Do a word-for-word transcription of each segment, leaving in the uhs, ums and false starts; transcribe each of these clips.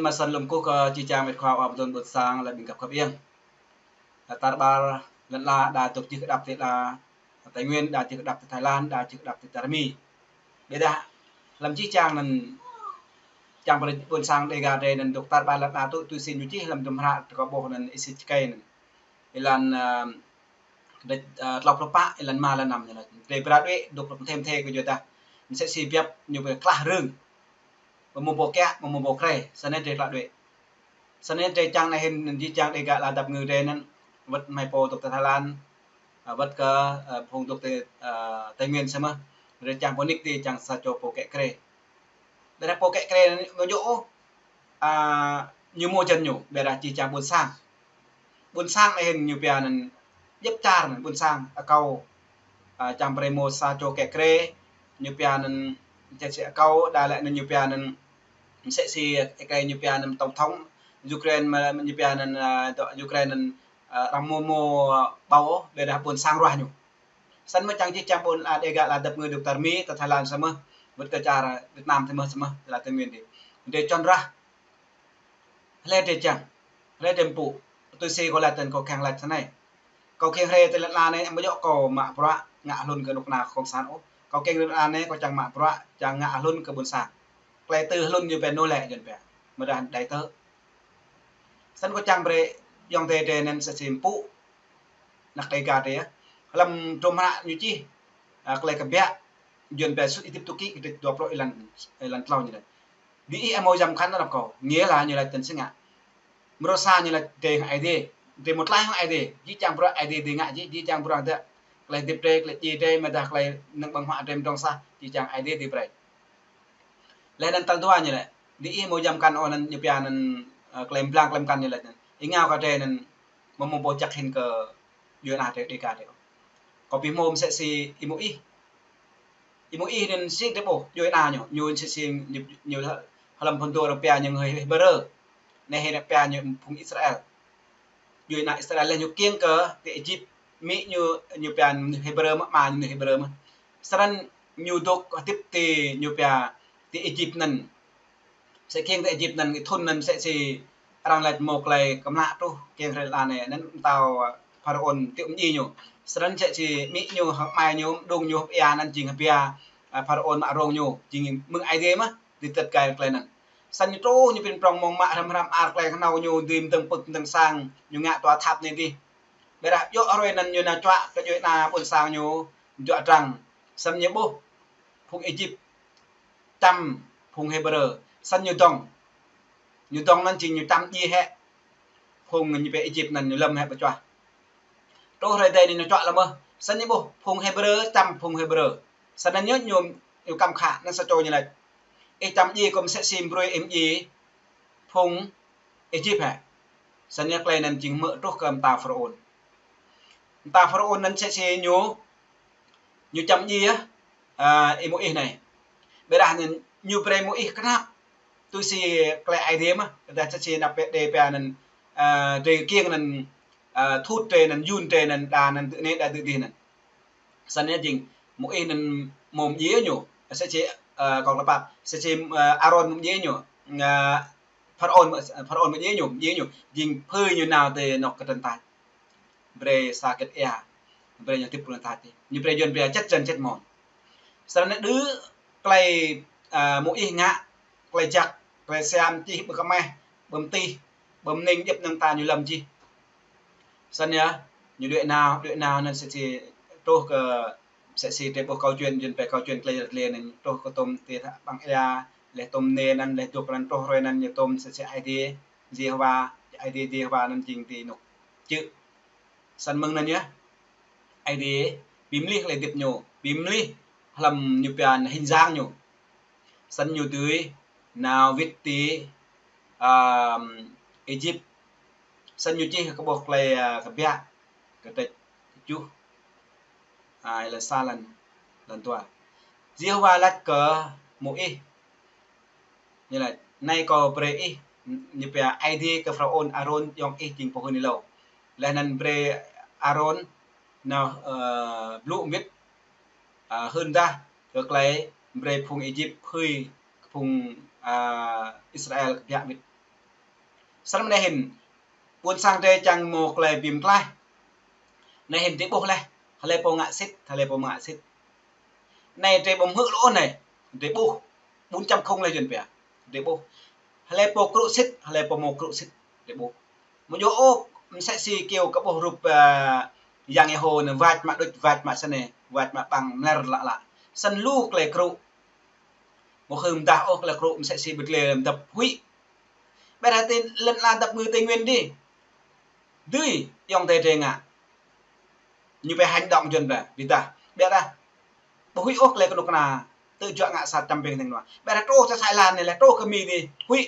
Mơsăn lŏm kơkuh kơ či čang met khua wa pơdôn ƀôn sang lĕ ƀing găp khăp iăng. Tar ƀar lŏn ala đa dŏ čih kơdăp ti ala Tây Nguyên, đa čih kơdăp ti Thái Lan, đa čih kơdăp ti čar Mi. Ƀiădah lăm či čang anŭn čang pơrĕ ƀôn sang Dega drơi anŭn dŏ tar ƀar lŏn ala tŭ tui si ñu čih lăm dŭm hră tơkâo ƀuh anŭn ih sĭt čơkơi anŭn. Êlan, ơ, kơdĕč, ơ, klâo pluh pă, êlan rơma, êlan năm ñu laĭ. Drơi bra đuĕ, dŏ klŏp thim thê kơ yua dah mơsĕ si biăp ñu pơklah rưng. Mơmô ƀô kiă, mơmô ƀô krê, sơnai drơi klă đuĕ. Sơnai drơi čang anai hĭn, či čang Dega ala dăp ngư drơi anŭn, wơ̆t mơ̆ng pô dŏ ti Thái Lan, ơ, wơ̆t kơ, ơ, phung dŏ ti, ơ, Tây Nguyên samơ̆, drơi čang pô nik ti čang sa čô pô kiă krê. Ƀiădah pô kiă krê anŭn mơ̆ djơ̆ ôh, a, ñu mơ̆ jăn ñu, ƀiădah či čang ƀôn sang. Ƀôn sang anai hĭn ñu pia anŭn djŏp čar anŭn ƀôn sang akâo, a, čang brơi mơ̆ sa čô kiă krê, ñu pia anŭn mơsĕ si akâo, đa lĕ anŭn ñu pia anŭn mơsĕ si kiă krê ñu pia anŭn tổng thống, Ukraine mơ̆ ñu pia anŭn, a, dŏ Ukraine anŭn, a, arăng mơ̆ mơ̆, a, ƀâo ôh, ƀiădah ƀôn sang ruah ñu. Săn mơ̆ čang či čang ƀôn, a, Dega ala dăp ngư dŏ tar Mi, ta Thái Lan samơ̆, wơ̆t kơ čar Việt Nam samơ̆, samơ̆, ala Tây Nguyên dih. Drơi čon rah. Hlơi drơi čang, hlơi drơi mpŭ, tui si kâo laĭ tơ̆n kâo kiăng laĭ sơnai. Kâo kiăng rai ti lŏn ala anai, mơ̆ djơ̆ kâo mă bruă ngă hlŭn kơ kơnuk kơna cộng sản ôh. Kâo kiăng rai lŏn ala anai, kâo čang mă bruă, čang ngă hlŭn kơ ƀôn sang. Tơlơi tui hlŭn ñu pia nô lĕ jăn pia. Mơ̆ dah đai tơ. Săn kâo čang brơi, yŏng tê tê anŭn sa si mpŭ. Năk Dega tê yơh. Hlăm dŭm hră ñu čih, a, tơlơi kơbiă, Yuan pia Xuất Ai-cập Tokĭ, kơdĕč dua pluh êlan, êlan klâo ñu laĭ. Diih ƀu hmâo yăm khăn anăp kâo, nghĩa là ñu laĭ tơ̆n si ngă. Mrô sa ñu laĭ drơi hăng Ơi Adai, drơi mơ̆ tlaih hăng Ơi Adai, či čang bruă Ơi Adai dưi ngă či, či čang bruă dơ̆. Tơlơi hơdip drơi, tơlơi djai drơi, mơ̆ dah tơlơi nơ̆ng ƀơ̆ng huă drơi mơdrŏng sah, či čang Ơi Adai dưi brơi. Laih anŭn tal dua ñu laĭ, diih ƀu hmâo yăm khăn ôh anŭn ñu pia anŭn, ơ, tơlơi blang tơlơi mơkăn ñu laĭ anŭn. Ih ngă kơ drơi anŭn mơ̆ mơ̆ ƀu čăk hĭn kơ djuai ana drơi Dega drơi. Kâo ƀu hmâo mơsĕ si Y-Môis. Y-Môis anŭn si drơi ƀuh djuai ana ñu, ñu mơsĕ si ñu, ñu hlăm phŭn dua arăng pia ñu người Hêbrơ. Anai hĭ arăng pia ñu phung Israel. Djuai ana Israel laih ñu kiăng kơ ti Êjip, amĭ ñu, ñu pia Hêbrơ mơ̆, ama ñu Hêbrơ mơ̆. Srăng ñu dŏ hơdip ti ñu pia ti Êjip anŭn. Mơsĕ kiăng ti Êjip anŭn, ih thŭn anŭn mơsĕ si arăng laĭ mơ̆ tơlơi kơmlă truh kiăng rai lŏn anai, anŭn pơtao Pharaôn tŭ mơñi ñu. Srăng mơsĕ si amĭ ñu, hăng amai ñu, mơđung ñu, hăng ia anŭn jing hăng bia, a, Pharaôn mă rông ñu, jing mơ̆ng Ơi Adai mơ̆, dưi tơ̆t gai tơlơi anŭn. Săn ñu truh ñu prin prŏng mơ̆ng mă hrăm hrăm ar tơlơi kơhnâo ñu, dưi mơdơ̆ng pơ̆k mơdơ̆ng sang, ñu ngă dua thap anai dih. Ƀiădah djơ̆ hrơi anŭn ñu nao čuă kơ djuai ana ƀôn sang ñu, djơ̆ arăng. Săn ñu ƀuh phung Êjip čăm phung Hêbrơ, săn ñu dŏng. Ñu dŏng anŭn jing ñu čăm djai hĕ phung ñu pia Êjip anŭn ñu lơ̆m hĕ pơčuah. Truh hrơi adai anai ñu čuă lơ̆m mơ̆, săn ñu ƀuh phung Hêbrơ čăm phung Hêbrơ. Săn anŭn ñu, ñu, ñu kăm khă, anŭn sa čô ñu laĭ: Ih čăm djai kơ mơsĕ si brơi ih djai phung Êjip hĕ? Săn ñu tơlơi anŭn jing hmư̆ truh kơ mơta Pharaôn. Mơta Pharaôn anŭn mơsĕ si ñu, ñu čăm djai yơh, a, Y-Môis anai. Ƀiădah anŭn ñu brơi Y-Môis kơnăp tui si tơlơi Ơi Adai mơ̆, dah mơsĕ si năp pĕ đe pia anŭn, a, drơi kiăng anŭn, a, thut drơi anŭn, yun drơi anŭn, đa anŭn tơ anai, đa tơ dih anŭn. Săn ñu jing Y-Môis anŭn mơ̆ djai ñu, mơsĕ si, a, kông lơpăt, mơsĕ si, a, Arôn mơ̆ djai ñu, a, Pharaôn, Pharaôn mơ̆ djai ñu, djai ñu, jing phơi ñu nao ti anŏ kơtơ̆n tač. Brơi sa kĕt ia, brơi ñu hơdip kơtơ̆n tač. Ñu brơi Yuan pia čĕt jăn čĕt mơ̆n. Srăng anai đơ tơlơi, a, Y-Môis ngă, tơlơi jak, tơlơi siam čih ƀơi kơmeh, ƀơi mơtih, ƀơi mơning djŏp anŭn ta ñu lơ̆m čih. Săn yơh, ñu đuaĭ nao, đuaĭ nao anŭn mơsĕ si truh kơ mơsĕ si drơi ƀuh câu chuyện, Yuan pia câu chuyện tơlơi rơtlê anŭn, truh kơ tôm ti ƀăng ia, laih tôm anai anŭn, laih dŏ anŭn truh hrơi anŭn, ñu tôm mơsĕ si Ơi Adai, Yêhôwa, Ơi Adai Yêhôwa anŭn jing ti anŏ čư̆. Săn mơ̆ng anŭn yơh, Ơi Adai ƀu mlih tơlơi hơdip ñu, ƀu mlih hlăm ñu pia anŭn hình dáng ñu. Săn ñu dưi nao wĭt ti, ơm, Êjip. Săn ñu čih kơ ƀuh tơlơi, a, Kơbiă, kơdĕč tơjuh, a, êlan sa lăn, lăn dua. Yêhôwa laĭ kơ Y-Môis: Ñu laĭ: Anai kâo brơi ih, ñu pia Ơi Adai kơ Pharaôn, Arôn, ayŏng ih jing pô hưn êlâo. Laih anŭn brơi Arôn nao, ơ, blŭ mơwĭt, ơ, hưn dah kơ tơlơi brơi phung Êjip phơi kơ phung, ơ, Israel kơbiă mơwĭt. Snăn anei hĭn, ƀuôn sang drei čang mâo klei bi mtlaih. Anei hĭn drei ƀuh leh, hlei pô ngă sĭt, hlei pô ngă sĭt. Anei drei ƀu hmư̆ lŏ anei, drei ƀuh. Ƀuôn čăm khŏng leh Yuăn pia. Drei ƀuh. Hlei pô krŭ sĭt, hlei pô mâo krŭ sĭt, drei ƀuh. Mâo djŏ ôh, msĕ si kâo kơ ƀuh rup, ơ, Yang Yêhôwa anei, wač mă đuč, wač mă snei, wač mă ƀăng mler lă lă. Snăn lu klei krŭ. Mâo khư mdah ôh klei krŭ msĕ si ƀĭt lĕ mdăp huĭ. Ƀiădah ti lăn ala dăp ngư Tây Nguyên dih. Dưi, ayŏng adei drei ngă. Ñu pia hành động Yuăn pia, ƀiădah. Ƀiădah. Ƀu huĭ ôh klei kơnuk kơna. Tơl juă ngă sat čăm ping tĭng nua. Ƀiădah truh ti Thái Lan anei leh, truh kơ Mi dih. Huĭ.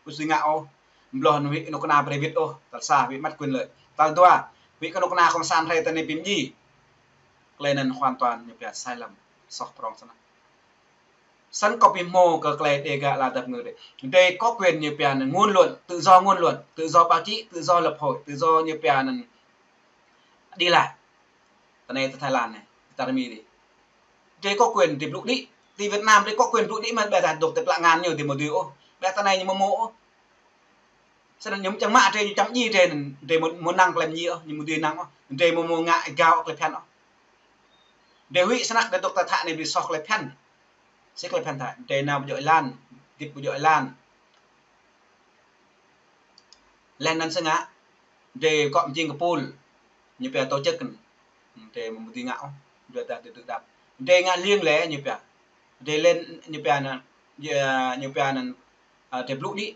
Ƀu dưi ngă ôh. Mblŏh huĭ kơnuk kơna privit ôh. Tal sa, huĭ mất quyền lợi. Tal dua, huĭ kơnuk kơna cộng sản hrơi ta anei bi mdjiê. Klei anăn hoàn toàn ñu pia sai lầm. Soh prŏng snăk. Snăn kâo bi hmô kơ klei Dega ala dăp ngư drei. Drei có quyền ñu pia anăn ngôn luận, tự do ngôn luận, tự do báo chí, tự do lập hội, tự do ñu pia anăn đi lại. Ti anei ti Thái Lan anei, ti Mi dih. Drei có quyền drei blŭ đĭ. Ti Việt Nam drei có quyền blŭ đĭ mơ̆n, ƀiădah dôk ti pla ngăn ñu drei mâo dưi ôh. Ƀiădah ti anei ñu mâo mâo ôh. Snăn ñu čang mă drei, ñu čang mdjiê drei, drei mâo, mâo năng klei mdjiê ôh, ñu mâo dưi năng ôh. Drei mâo mâo ngă êgao klei phiăn ôh. Drei huĭ snăk drei dôk ti Thái anei bi soh klei phiăn. Si klei phiăn Thái, drei nao ƀu djŏ êlan, dĭp ƀu djŏ êlan. Leh anăn si ngă, drei kŏ mjing kơ pul, ñu pia tổ chức, drei mâo dưi ngă ôh, drei dah drei dưi dăp. Drei ngă liêng lĕ ñu pia. Drei lên ñu pia anăn, ñu pia anăn, ơ, drei blŭ đĭ.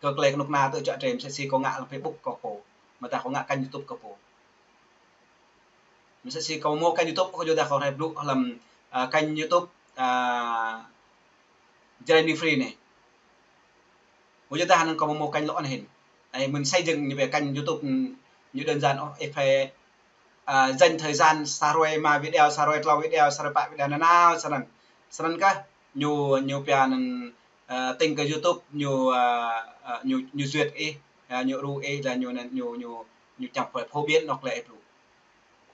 Kơ klei kơnuk kơna tơl juă drei msĕ si kâo ngă lăm Facebook kơ pô. Mơ̆ dah kâo ngă kênh YouTube kơ pô. Msĕ si kâo mâo kênh YouTube, kâo yua dah kâo hrơi blŭ hlăm, ơ, kênh YouTube, ơ, Jrai New Free anei. Kâo yua dah anăn kâo mâo kênh lŏ anăn hĭn. Ai, mơ̆n xây dựng ñu pia kênh YouTube, ñu đơn giản ôh, ih phải, ơ, dành thời gian sa hruê êma video, sa hruê tlâo video, sa hruê pă video nanao, snăn. Snăn kơh, ñu, ñu pia anăn, ơ, tĭng kơ YouTube, ñu, ơ, ơ, ñu, ñu duyệt ih, ơ, ñu rŭ ih, leh ñu, ñu, ñu, ñu čang phổ, phổ biến anŏ klei ih blŭ.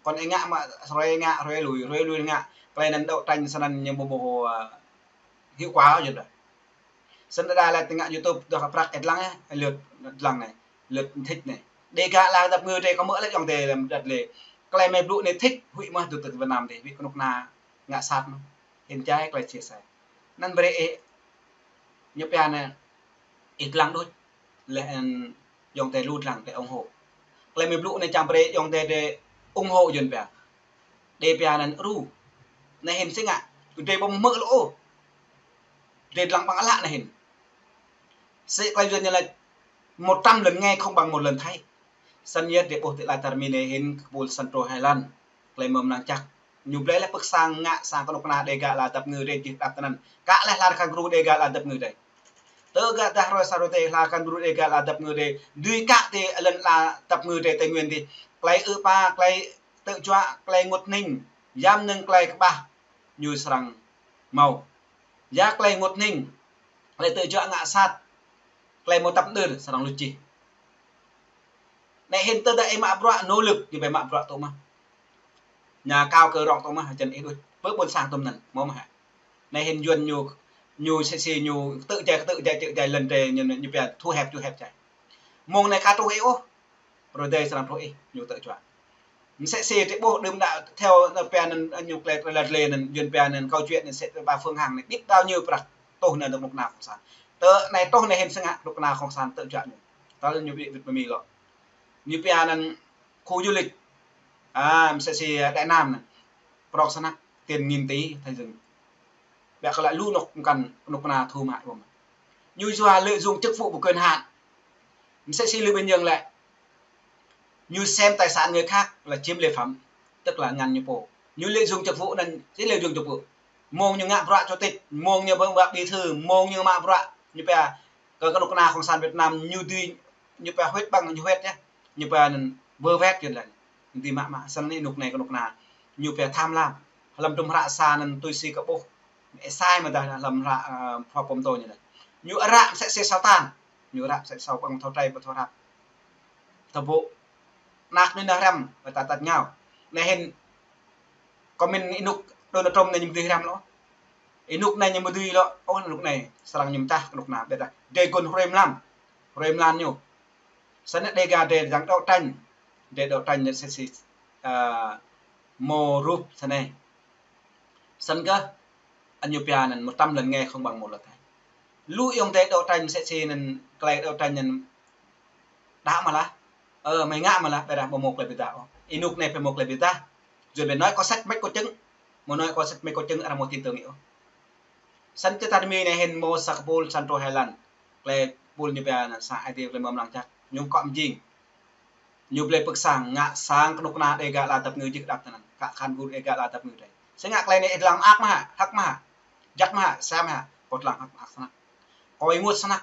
Kŏn ih ngă mă, hruê ngă, hruê lui, hruê lui ngă, klei anăn đấu tranh snăn ñu ƀu mâo, ơ, hiệu quả ôh yơh dah. Snăn đa đa lĕ ti ngă YouTube dah prăk ih dlăng ih, lượt dlăng anei, lượt thích anei. Dega ala dăp ngư drei kâo mơ̆ lĕ ayŏng adei lăm đăt lĕ. Klei mơ̆ blŭ anei thích, huĭ mơ̆ dôk ti Việt Nam dih, huĭ kơnuk kơna ngă sat mơ̆. Hĭn jai klei chia sẻ. Anăn brei ih, ñu pia anăn, ih dlăng đôč. Leh anăn ayŏng adei lu dlăng drei ủng hộ. Klei mơ̆ blŭ anei čang brei ayŏng adei drei ủng hộ Yuăn pia. Drei pia anăn ru. Anei hĭn si ngă. Drei ƀu hmư̆ lŏ ôh. Drei dlăng ƀăng ală anei hĭn. Si klei Yuăn ñu lač một trăm lần nghe không bằng một lần thấy. Snăn yơh drei ƀuh ti ala čar Mi anei hĭn kơ pul snăn truh hai lăn. Klei mơ̆ mnăng čăk. Ñu blei leh pơ̆k sang ngă sang kơnuk kơna Dega ala dăp ngư drei jih dăp ti anăn. Kă leh hla kăn gru Dega ala dăp ngư drei. Tơl gah dah hruê sa hruê tê hla kăn gru Dega ala dăp ngư drei. Dưi kă ti lăn ala dăp ngư drei Tây Nguyên dih. Klei ư pa, klei tơl juă, klei ngot hning. Ya mnơ̆ng klei kƀah ñu srăng mâo. Ya klei ngot hning. Klei tơl juă ngă sat. Klei mâo tăp mđơr srăng luč jih. Anei hĭn tơdah ih mă bruă nỗ lực, ñu ƀai mă bruă tŭ mơh. Ñu akâo kơ rŏng tŭ mơh, hjăn ih đôč. Pơ ƀuôn sang tŭm anăn, mâo mơh hă. Anei hĭn Yuăn ñu, ñu msĕ si ñu ktư̆ jai, ktư̆ jai, ktư̆ jai lăn drei ñu, ñu pia thu hẹp, thu hẹp jai. Mông anei ka truh ih ôh. Brơi dei srăng truh ih, ñu tơl juă. Msĕ si drei ƀuh đưm đă theo anăn pia anăn ñu klei trailer lĕ anăn, Yuăn pia anăn câu chuyện anăn sẽ ba phương hàng anei. Đĭp đao ñu prăk. Truh anăn kơnuk kơna cộng sản. Tơ anei truh anei hĭn si ngă kơnuk kơna cộng sản tơl juă ñu. Tơl ñu ƀĭ wĭt pơ Mi lŏ. Ñu pia anăn khu du lịch. A, msĕ si Đại Nam anăn. Prŏng snăk tiền nghìn tỷ thế giới. Ƀiă kơ lĕ lu anôk mkăn kơnuk kơna thu mă ƀơ̆ng. Ñu yua lợi dụng chức vụ và quyền hạn. Msĕ si Lưu Bình Nhưỡng lĕ. Ñu xem tài sản người khác là chiếm lệ phẩm, tức là ngăn ñu pô. Ñu lợi dụng chức vụ anăn, chỉ lợi dụng chức vụ. Mông ñu ngă bruă chủ tịch, mông ñu ngă bruă bí thư, mông ñu mă bruă, ñu pia, kơ kơnuk kơna cộng sản Việt Nam, ñu dưi, ñu pia huyết bằng, ñu huyết yơh. Ñu pia anăn vơ vét yơh lĕ. Ñu dưi mă mă, snăn anei anôk anei kơnuk kơna. Ñu pia tham lam. Hlăm hdruôm hră sa anăn tui si kơ ƀuh. Êsai mơ̆ dah hlăm hră, ơ, Khoa Pôm Tô ñu lĕ. Ñu ară msĕ si Satan. Ñu ară msĕ si sau ƀơ̆ng thâo trei ƀu thâo hrăp. Tơƀô̆. Anak ñu nao hriăm, ta tač ngao. Anei hĭn kơ mĭn ênuk Donald Trump anei ñu mdưi hriăm lŏ. Ênuk anei ñu mdưi lŏ, ôh ênuk anei, srăng ñu mčah kơnuk kơna, ƀiădah. Drei gŭn hruê mlam. Hruê mlam ñu. Snăn Đêga drei dăng đấu tranh, drei đấu tranh anăn msĕ si, a, mơ̆ rup snei. Snăn kơ, anăn ñu pia anăn một trăm lần nghe không bằng một lần thấy. Lu ayŏng adei đấu tranh msĕ si anăn klei đấu tranh anăn đa mơ̆ lah. Ơ, mơi ngă mơ̆ lah, ƀiădah ƀu mâo klei bi dah ôh. Ênuk anei ƀu mâo klei bi dah. Yua ƀiă nói có sách mách có chứng. Mơ̆ nói có sách mách có chứng, arăng mâo tin tưởng ôh. Snăn čơ ta Mi anei hĭn mâo sa kpul săn truh hai lăn. Klei kpul ñu pia anăn sang Aê Diê klei mơ̆ng lăng jăk. Ñu kŏ mjing. Ñu blei pơ̆k sang, ngă sang knŭk kna Đêga ala dăp ngư jih kơdăp tinăn. Kă khan gŭ Đêga ala dăp ngư drei. Sĭt ngă klei anei ih dlăng mơak mơh hă, hơ̆k mơh hă. Jăk mơh hă, sa mơh hă, kâo dlăng hơ̆k mơak snăk. Kâo ênguôt snăk,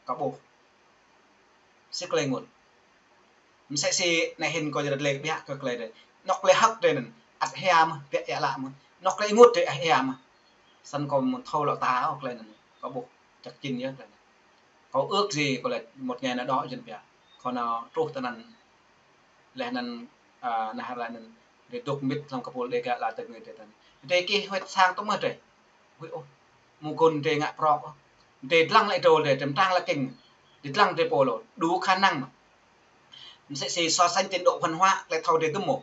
kâo ƀuh. Si klei ênguôt. Msĕ si anei hĭn kâo jrăt lĕ ƀiă kơ klei drei. Anŏ klei hơ̆k drei anăn, ăt hia mơh, ƀiă ƀiă lă mơh. Anŏ klei ênguôt drei ăt hia mơh. Snăn kâo mơ̆n thâo lŏ ta ôh klei anăn. Kâo ƀuh, jăk jĭn yơh klei anăn. Kâo ước gì kâo lač một ngày nào đó jăn ƀiă. Kâo nao truh tinăn. Leh anăn, a, nah leh anăn. Drei dôk mbĭt hlăm kpul Đêga ala dăp ngư drei tinăn. Drei kih huĭ sang tŭ mơh drei. Huĭ ôh. Mơ̆ng gŭn drei ngă prŏng ôh. Drei dlăng lĕ drôl drei, drei mtrang lĕ kĭng. Drei dlăng drei pô lŏ, đủ khả năng mơh. Msĕ si so sánh trình độ văn hóa, klei thâo drei dŭm mơ̆.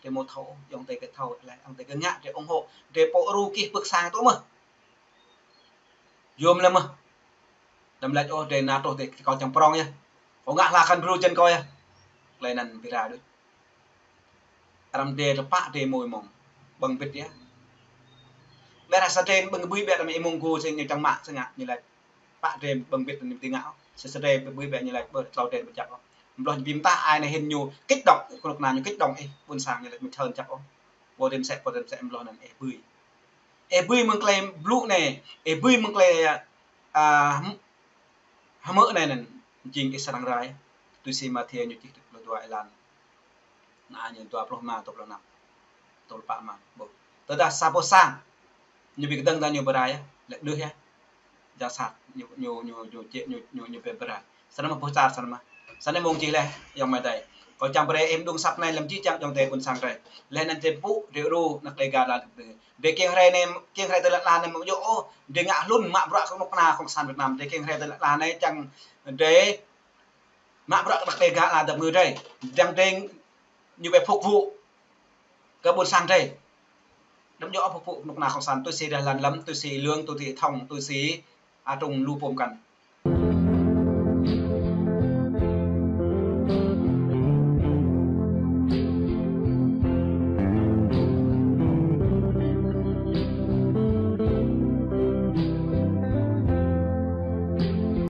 Drei mâo thâo, ayŏng adei kơ thâo, leh ayŏng adei kơ ngă, drei ủng hộ, drei pô ru kih pơ̆k sang tŭ mơh. Yôm lĕ mơh. Đăm lač ôh, drei nao truh drei kâo čiăng prŏng yơh. Kâo ngă hla khăn bru jăn kâo yơh. Klei anăn bi rai đuč. Arăng drei tơpă drei mơ̆ng ƀơ̆ng bĭt yơh. Ƀiădah sa drei ƀơ̆ng bui ƀiă arăng ƀơ̆ng gŭ si ñu čang mă si ngă ñu lač. Pă drei ƀơ̆ng bĭt ñu ti ngă. Sa sa drei bui ƀiă ñu lač ƀơ tlâo drei ƀu jăk ôh. Mblŏh ñu bi mtă ai anei hĭn ñu kích động, knŭk kna ñu kích động ih, ƀuôn sang ñu lač mơ̆ čhơn jăk ôh. Pô drei msĕ, pô drei msĕ mblŏh anăn ih bui. Ih bui mơ̆ng klei blŭ anei, ih bui mơ̆ng klei, a, hmư̆ anei anăn jing ih srăng rai. Tui si Mathiơ ñu čih dua pluh dua êlan. Anăn ñu dua pluh rơma, dua pluh năm. Dua pluh pă rơma. Ƀuh. Tơdah sa boh sang. Ñu bi kdơ̆ng dah ñu bi rai yơh. Lĕ đuh yơh. Jăk sat. Ñu, ñu, ñu, ñu čĕ, ñu, ñu, ñu bi rai. Snăn mơ̆ boh čar snăn mơ̆. Snăn mơ̆ng čih leh, ayŏng amai adei. Kâo čang brei ih mđung asăp anei lăm jih jang ayŏng adei ƀuôn sang drei. Leh anăn drei pŭ, drei ru, anăk Đêga ala dăp ngư. Drei kiăng hriê anei, kiăng hriê tơlơi ala anei mơ̆ djŏ ôh, drei ngă hlŭn mă bruă kơ knŭk kna cộng sản Việt Nam, drei kiăng hriê tơlơi ala anei čiăng drei mă bruă kơ anăk Đêga ala dăp ngư drei. Čiăng drei ñu bi phục vụ kơ ƀuôn sang drei. Đăm djŏ ôh phục vụ knŭk kna cộng sản, tui si dah lăn lăm, tui si lương, tui si thông, tui si, a, trung lu pôm kăn.